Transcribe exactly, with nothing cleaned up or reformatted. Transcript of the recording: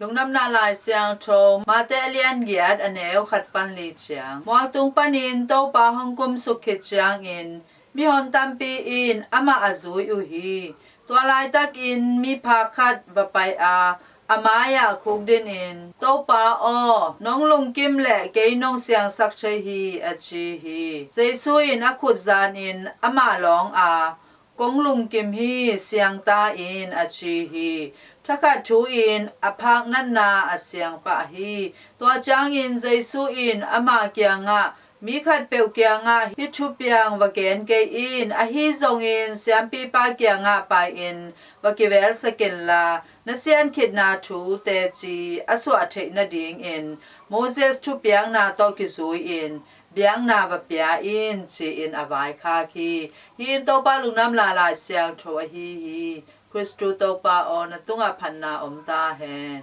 Lungdamna Lai Siangtho, Mate a lian giat, a neu khat pan li ciang. Mualtung panin Topa hong kumsuk khit ciangin mihon tampi in amah a zui uh hi. Tua laitakin miphak khat va pai a, a mai-ah khukdinin, "Topa aw, nong lungkim leh kei nong siangsak thei hi," a ci hi. Jesu in a khut zanin amah lawng a, "Kong lungkim hi, siang ta in," a ci hi. Thakhat thu-in a phak natna a siang pah hi. Tua ciangin Jesu in ama kiangah, "Mi khatpeuh kiangah hih thupiang va gen kei in, ahi zongin siampipa kiangah pai-in va kivelsak inla, na siankhitna thu teci a suah theih nadingin Moses thupiakna tawh kizui-in biakna va pia in," ci-in a vaikhak hi. Hih in Topa Lungdamna Lai Siangtho ahi hi. Khristu Topa aw, na tungah phatna om ta hen.